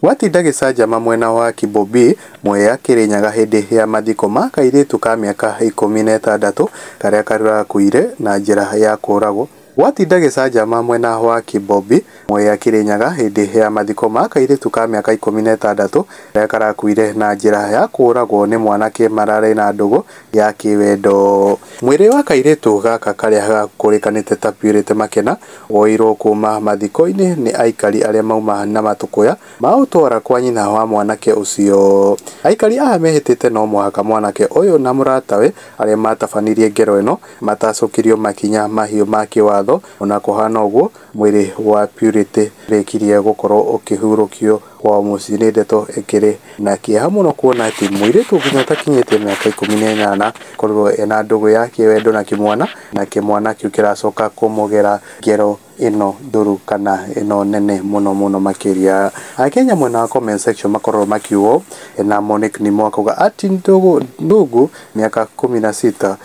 Gwatinda gĩcanjama mwena wa Kibobi, Mwea, Kirinyaga hĩndĩ ya mathiko ma kairĩtu ka mĩaka 16 karĩa karakuire na njĩra ya kũũragwo. Gwatinda gĩcanjama mwena wa Kibobi, Mwea, Kirinyaga hĩndĩ ya mathiko ma kairĩtu ka mĩaka 16 karĩa karakuire na njĩra ya kũũragwo nĩ mwanake mararĩ na ndũgũ ya kĩwendo. Mwĩrĩ wa kairĩtu gaka karĩa gakũrĩkanĩte ta Purity Makena woirwo kuma mathiko-inĩ nĩ aikari arĩa mauma na matũkũya maũtwara kwa nyina wa mwanake ũcio. Aikari aya mehĩtĩte no mũhaka mwanake ũyũ na mũratawe arĩa matabanirie ngero ĩno matacũkirio makinya mahiũ ma kĩwatho. Ona kũhana ũguo, mwĩrĩ wa Purity rĩkirie gũkorwo ũkĩhurũkio kwao mũciĩ. Nĩ ndeto ĩkĩrĩ na kĩeha mũno kuona atĩ mũirĩtu nginya ũtakinyĩtie mĩaka 18 korirwo ena ndũgũ ya kĩwendo na kĩmwana, na kĩmwana kĩu kĩracoka kũmũgera ngero ĩno ndũru kana ĩno nene mũno mũno makĩria. Akenya mwena wa comment section makorwo makiugo na Monique Nimo akauga ati ndugu ndugu miaka 16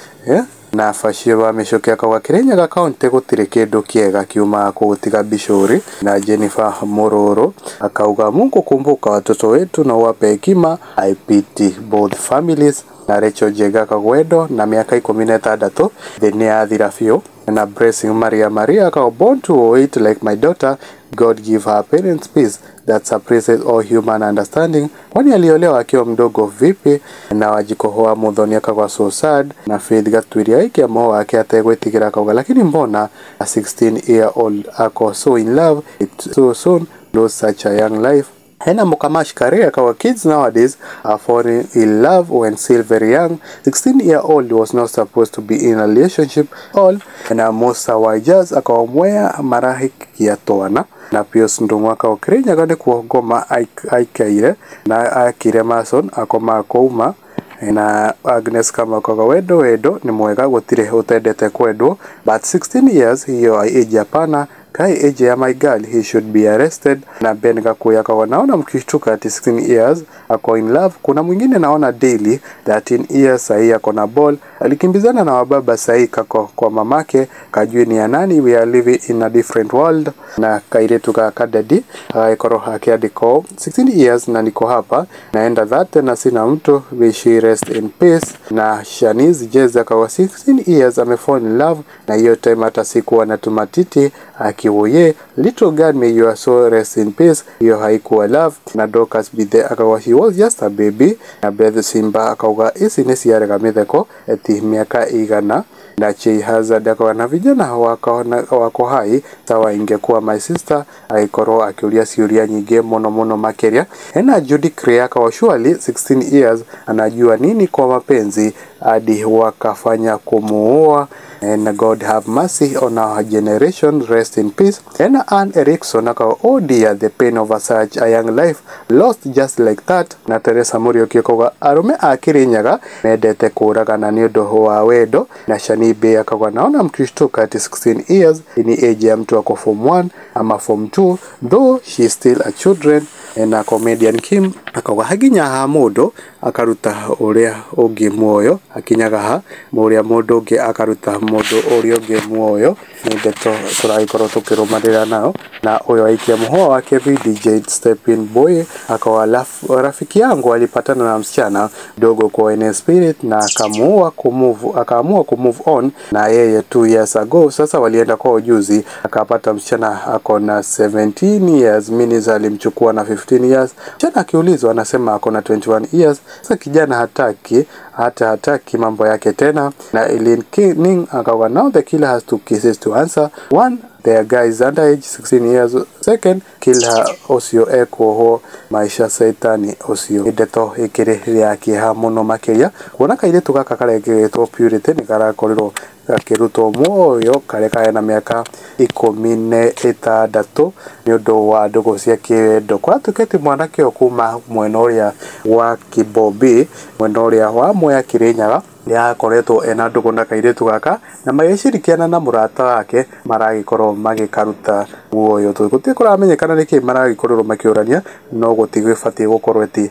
na Bashir wa Michuki akauga Kirinyaga County gũtirĩ kĩndũ kĩega kiumaga kũu tiga bicũri. Na Jennifer Mũrũrũ akauga Mungu kumbuka watoto wetu na uwape hekima, I pity both families. Na Rachel Njega akauga wendo na mĩaka 16 thĩ nĩ yathira biũ. Na Blessing Maria Maria akauga born to wait like my daughter, God give her parents peace that surpasses all human understanding, kwani aliolewa akiwa mdogo vipi? Na Wajikohoa Muthoni akauga so sad. Na Faith Gatwiria aikia moho wake ategwĩtigĩra akauga lakini mbona a 16 year old ako so in love it so soon lose such a young life. Hena Mukamash Kare akawa kids nowadays are falling in love when still very young. 16 year old was not supposed to be in a relationship all. Na Musa Wajas akawa Mwea marahikia twana. Na Pius Ndung'u akawa Kirinyaga nĩkuo ngoma aikaire na akire Mason akoma kũuma. Na Agnes Kamau akauga wendo wendo nĩ mwega gũtirĩ ũtendete kwendwo, but 16 years hiyo age hapana, kai age ya my girl, he should be arrested. Na Ben Gakuya akauga naona mkishtuka ati 16 years ako in love, kuna mwingine naona daily 13 years sahi ako na ball, alikimbizana na wababa sahi kako kwa mamake kajui ni ya nani, we are living in a different world. Na kairetu ka kadadi agagĩkorwo akĩandĩkwo 16 years na niko hapa naenda that na sina mtu, may she rest in peace. Na Shanice Jez akawa 16 years amefall in love na hiyo time hata sikuwa na tumatiti akiwoye, little girl may your soul rest in peace, hiyo haikuwa love. Na Dorcas Bithe akawa she was just a baby. Na Beth Simba akauga ici nĩ ciarega mĩtheko eti mĩaka igana. Na Chei Hazard akawa na vijana wako, wako hai sawa, ingekuwa my sister aikorwo akiuria ciũria nyingĩ mũno mũno makĩria. Ena Judy Cray akawa surely 16 years anajua nini kwa mapenzi hadi wakafanya kumuua. And God have mercy on our generation, rest in peace. And Ann Erickson akawa oh dear, the pain of such a young life lost just like that. Na Teresa Muriuki akauga arũme a Kirinyaga mendete kũũragana nĩ ũndũ wa wendo. Na Shani Bey akauga naona mkishtuka ati 16 years ni age ya mtu ako form 1 ama form 2, though she is still a children. Na comedian Kim akauga haginya ha mũndũ akaruta ũrĩa ũngĩ muoyo, hakinyaga ha ũrĩa mũndũ ũngĩ akaruta mũndũ ũrĩa ũngĩ muoyo. Nĩ ndeto tũragĩkorwo tũkĩrũmanĩrĩra nayo. Na ũyũ aikia mũhũa wake VDJ Stephen Boy akawa rafiki yangu alipatana na msichana mdogo kwa NS Spirit na akaamua kumove, akaamua kumove on na yeye 2 years ago. Sasa walienda kwa ujuzi, akapata msichana ako na 17 years, means alimchukua na 15 years. Msichana akiulizwa anasema ako na 21 years. Sasa kijana hataki hata hataki mambo yake tena. Na Eileen King akawa now the killer has two cases to answer. One, the guy is underage 16 years. Second, kill her ũcio ekuohwo maisha saitani ũcio. Ndeto ĩkĩrĩ ya kĩeha mũno makĩria kuona kairĩtu gaka karĩa getwo Purity nĩ karakorirwo gakĩrutwo muoyo karĩa karĩ na mĩaka 16 nĩ ũndũ wa ndũgũ cia kĩwendo. Kũratuĩkĩte mwanake ũyũ kuma mwena ũrĩa wa Kibobi, mwena ũrĩa wa Mwea Kirinyaga. Nĩ akoretwo ena ndũgũ na kairĩtu gaka na magĩcirikiana na mũrata wake maragĩkorwo magĩkaruta muoyo. Gũtirĩ kũramenyekana nĩkĩ maragĩkorirwo makĩũrania, no gũtigĩbatiĩ gũkorwo atĩ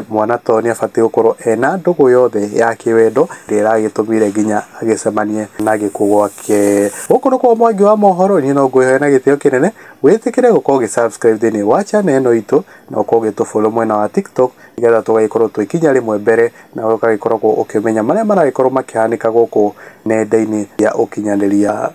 mwana ta ũyũ nĩ abatiĩ gũkorwo ena ndũgũ yothe ya kĩwendo ĩrĩa ĩragĩtũmire nginya agĩcemanie na gĩkuũ gwake. Gũkũ nĩkuo Mwangi wa mohoro, niĩ no ngwĩhoya na gĩtĩo kĩnene wĩtĩkĩre gũkorwo ũgĩ subscribe thĩinĩ wa channel ĩno itũ na ũkorwo ũgĩtũ mwena wa TikTok nĩgetha tũgagĩkorwo twĩ ikinya rĩmwe mbere na ũgagĩkoragwo ũkĩmenya marĩa maragĩkorwo makĩhanĩka gũkũ nenda-inĩ ya ũkinyanĩria.